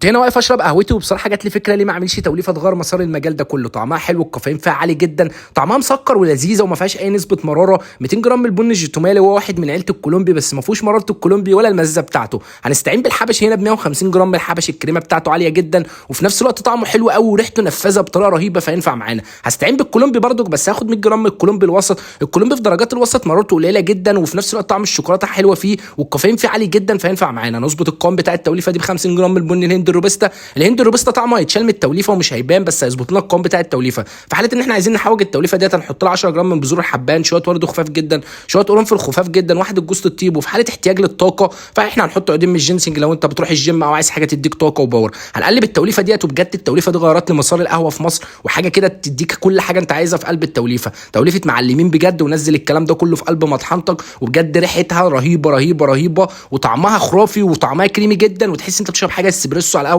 كنت هنا واقف اشرب قهوتي، وبصراحة جات لي فكرة ليه ما اعملش توليفة تغير مسار المجال ده كله. طعمها حلو، الكافيين فيها عالي جدا، طعمها مسكر ولذيذه وما فيهاش اي نسبه مرارة. 200 جرام من البن الجيتومالي، وهو واحد من عيله الكولومبي بس ما فيهوش مرارة الكولومبي ولا المزة بتاعته. هنستعين بالحبشي هنا ب 150 جرام من الحبشي، الكريمة بتاعته عالية جدا وفي نفس الوقت طعمه حلو قوي وريحته نفاذه بطريقة رهيبة، فينفع معانا. هستعين بالكولومبي برضك، بس هاخد 100 جرام من الكولومبي الوسط. الكولومبي في درجات الوسط مرارته قليله جدا وفي نفس الوقت طعم الشوكولاتة حلوة فيه والكافيين فيه عالي جدا، فينفع معانا. نظبط القوام بتاع التوليفه دي ب 50 جرام من البن الهند الروبستا. الهند الروبستا طعمه هيتشال من التوليفه ومش هيبان، بس هيظبط لنا القوام بتاع التوليفه. في حاله ان احنا عايزين نحوج التوليفه ديت هنحط لها 10 جرام من بذور الحبان، شوية ورد خفاف جدا، شوية قرنفل خفاف جدا، واحدة جوز الطيب. وفي حاله احتياج للطاقة فاحنا هنحط عودين من الجينسنج لو انت بتروح الجيم او عايز حاجة تديك طاقة و power. هنقلب التوليفه ديت، وبجد التوليفه دي غيرت لي مسار القهوة في مصر، وحاجه كده تديك كل حاجة انت عايزها في قلب التوليفه. توليفة معلمين بجد، ونزل الكلام ده كله في قلب مطحنتك، وبجد ريحتها رهيبة رهيبة رهيبة وطعمها خرافي وطعمها كريمي جدا، وتحس انت بتشرب حاجة اسبريسو